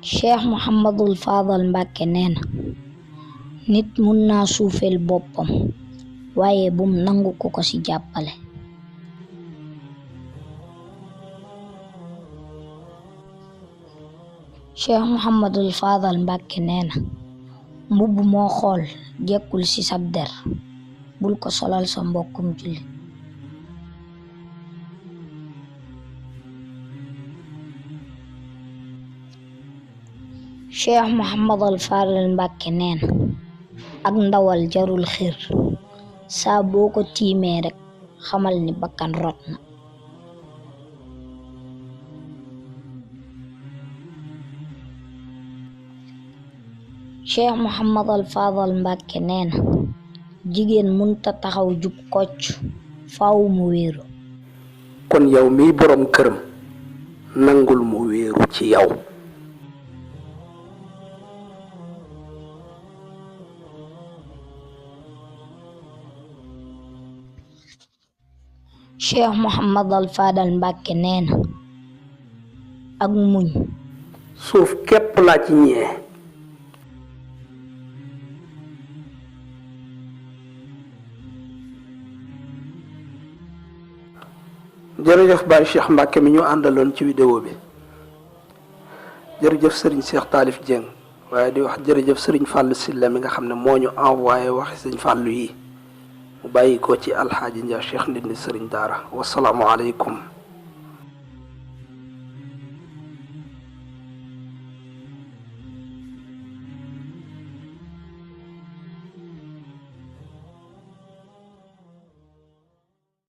Cheikh Mouhamadul Fadal Mbàkke nee na nit mun naa suufeel boppam waaye bum nangu ku ko ci jàppale. Cheikh Mouhamadul Fadal Mbàkke nee na mbubb moo xool jekkul ci sab der bul ko solal sa mbokkum julli. Cheikh Mouhamadul Fadal Mbàkke nee na ak ndawal jarul xir saa boo ko tiimee rekk xamal ni bakkan rot na. Cheikh Mouhamadul Fadal Mbàkke nee na jigéen munta taxaw jub kocc faaw mu wéeru. kon yow miy borom këram nangul mu wéeru ci yow. Cheikh Mouhamadul Fadal Mbàkke nee na ak muñ suuf képp laa ci ñee. jërëjëf Baye Cheikh Mbacke mi ñu àndaloon ci vidéo bi jërëjëf Serigne Cheikh Talif Dieng waaye di wax jërëjëf Serigne Fallou Sylla mi nga xam ne moo ñu envoyé waxi Serigne Fallou yi mu bàyyi ko ci alxaaji Njaay Cheikh Ndindi Serigne Daara wasalaamualeykum.